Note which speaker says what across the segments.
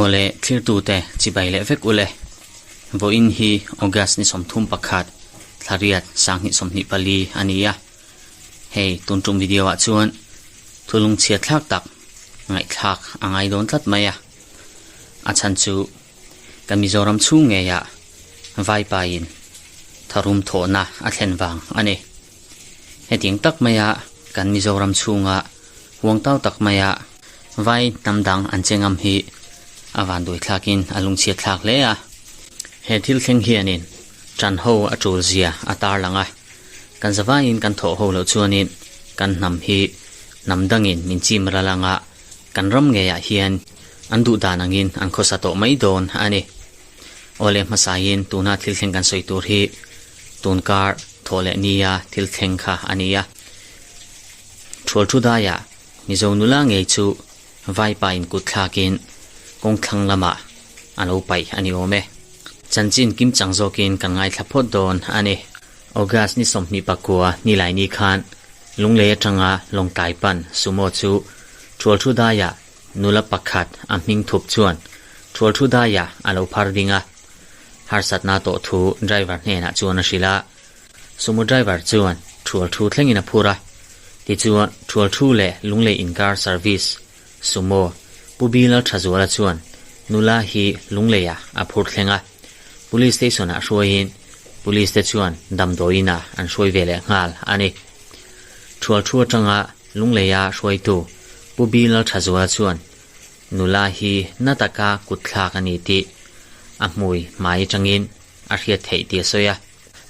Speaker 1: Awle thlirtute chibai leh vek ule. Vawiin hi August ni 31, thlariat 2024 a ni a. Hei tun tum video ah chuan thulung chhiat thlak tak ngaihthlak a ngai dawn tlat mai a. A chhan chu kan Mizoram chhung ngeiah Vaipain tharum thawhna a thlen vang a ni. Hetiang tak maia kan Mizoram chhunga huangtau tak maia vai hnam dang an che ngam hi a vanduai thlakin a lungchhiat thlak hle a. He thil thleng hianin ṭan ho a ṭul zia a tarlang a, kan zavaiin kan thawh ho loh chuanin kan hnam hi hnam dangin min chim ral anga kan ram ngeiah hian an duh dan angin an khawsa tawh mai dawn a ni. Awle hmasain tuna thil thleng kan sawi tur hi tunkar thawh leh nia thil thleng kha a ni a. Thual thu daiah Mizo nula ngei chu Vaipa in kut thlakin kawng thlang lamah a lo paih a ni awm e. Chanchin kim chang zawkin kan ngaithla phawt dawn a ni. August ni 29 Nilaini khan Lunglei atanga Lawngtlai pan Sumo chu Thual thu daiah Nula pakhat a hming thup chuan thual thu daiah a lo phar ding a, harsatna tawh thu driver hnenah chuan a hrilh a. Sumo driver chuan thual thu thlengin a phur a, tichuan thual thu leh Lunglei inkar service Sumo Pu Bilal Thazuala chuan nula hi Lungleiah a phur thleng a, Police station-ah hruaiin Police te chuan damdawiinah an hruai ve leh nghal a ni. Thual thu atanga Lungleia hruaitu Pu Bilal Thazuala chuan nula hi na taka kut thlak a ni tih a hmui hmai atangin a hriat theih tih a sawi a.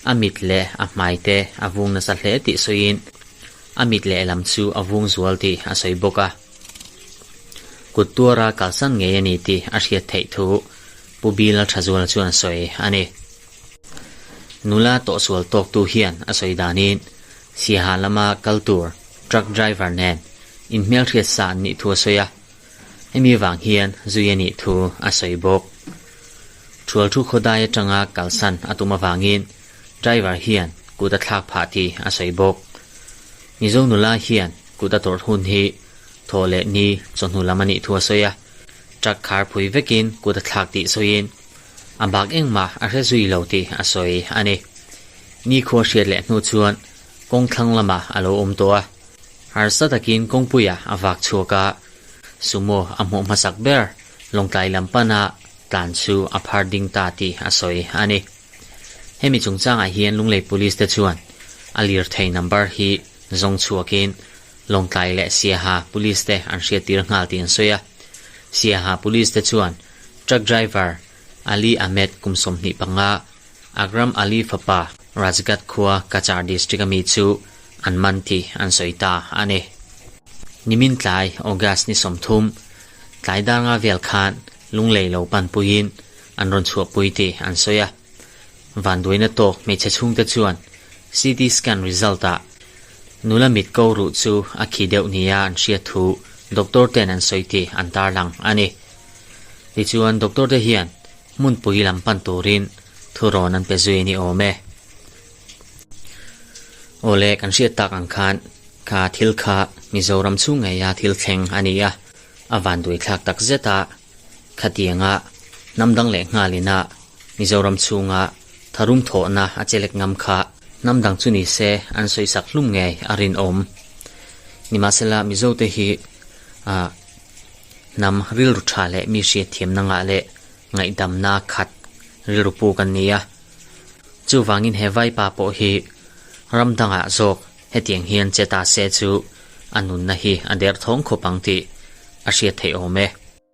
Speaker 1: A mit leh a hmai te a vung nasa hle tih sawiin a mit lehlam chu a vung zual tih a sawi bawk a. Kut tuara kalsan ngei a ni tih a hriat theih thu Pu Bilal Thazuala chuan a sawi a ni. Nula tawhsual tawktu hian a sawi danin Siaha lama kal tur truck driver nen inhmelhriat sa an nih thu a sawi a, hemi vang hian zui a nih thu a sawi bawk. Thual thu khawdai atanga kalsan a tum avangin driver hian kut a thlak phah tih a sawi bawk. Mizo nula hian kut a tawrh hun hi thaw leh ni chawhnu lam a nih thu a sawi a, truck khar phui vekin kut a thlak tih sawiin a bak engmah a hre zui lo tih a sawi a ni. Nikhua hriat leh hnu chuan kawng thlang lamah a lo awm tawh a, harsa takin kawngpuiah a vak chhuak a, Sumo a hmuh hmasak ber Lawngtlai lam pana tlan chu a phar ding ta tih a sawi a ni. Hemi chungchangah hian Lunglei Police te chuan a lirthei number hi zawng chhuakin Lawngtlai leh Siaha Police te an hriattir nghal tih an sawi a. Siaha Police te chuan truck driver Ali Ahmed kum 25, Akram Ali fapa Rajghat khua Cachar district ami chu an man tih an sawi ta a ni. Nimin tlai August ni 30, tlai dar nga vel khan Lunglei lo pan puiin an rawn chhuahpui tih an sawi a. Vanduaina tawk hmeichhe chhungte chuan CT scan result ah nula mit ko ruh chu a khi deuh nia an hriat thu doctor ten an sawi tih an tarlang a ni. Tichuan doctor te hian Hmunpui lam pan turin thurawn an pe zui a ni awm e. Awle, kan hriat tak ang khan kha thil kha Mizoram chhung ngeia thil thleng a ni a, a vanduai thlak tak zet a, khatianga hnam dang leh nghalina Mizoram chhunga tharum thawhna a chelek ngam kha hnam dang chu ni se an sawisak hlum ngei a rinawm. Nimahsela Mizote hi ah Hnam rilru tha leh mi hriatthiamna ngah leh ngaihdamna khat rilru pu kan ni a. Chuvangin he vaipa pawh hi ram dangah zawk hetiang hian che ta se chu a nunna hi a derthawng khawp ang tih a hriat theih awm e.